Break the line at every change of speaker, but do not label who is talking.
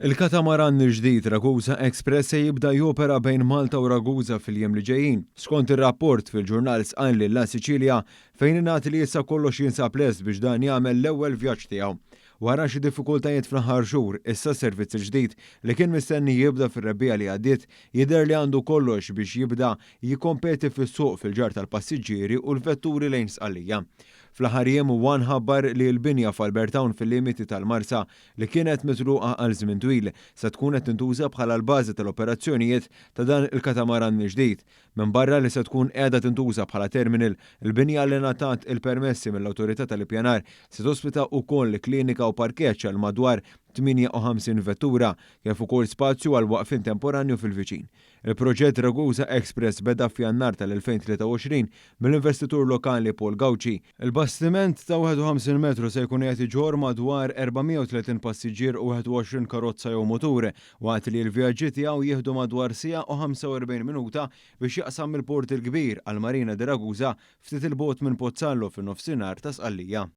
Il-katamaran il-ġdid Ragusa Express se jibda jopera bejn Malta u Ragusa fil-jiem li ġejjin. Skont ir-rapport fil-ġurnal Sqalli La Sicilia, fejn ingħad li issa kollox jinsab lest biex dan jagħmel l-ewwel vjaġġ tiegħu. Wara xi diffikultajiet fl-aħħar xhur, issa servizz il-ġdid li kien mistenni jibda fir-rebbiegħa li għaddiet jidher li għandu kollox biex jibda jikkompeti fis-suq fil-ġarr tal-passiġġieri u l-vetturi lejn Sqallija. Fl-aħħar jiem One ħabbar li l-binja f'Albertown fil-limiti tal-Marsa, li kienet mitluqa għal żmien twil, se tkun qed tintuża bħala l-bażi tal-operazzjonijiet ta' dan il-katamaran il-ġdid. Minbarra li se tkun qiegħda tintuża bħala terminal, il-binja li ngħatat il-permessi mill-Awtorità tal-Ippjanar se tospita wkoll klinika u parkeġġ għal madwar 58 vettura, kif ukoll spazju għal waqfien temporanju fil-viċin. Il-proġett Ragusa Express beda f'Jannar tal-2023 mill-investitur lokali Paul Gauci. Il-bastiment ta' 51 metru se jkun qiegħed iġorr madwar 430 passiġġier u 21 karozza jew mutur, waqt li l-vjaġġi tiegħu jieħdu madwar siegħa u 45 minuta biex jaqsam mill-Port il-Kbir għal Marina di Ragusa ftit 'il bogħod minn Pozzallo fin-nofsinhar ta' Sqallija.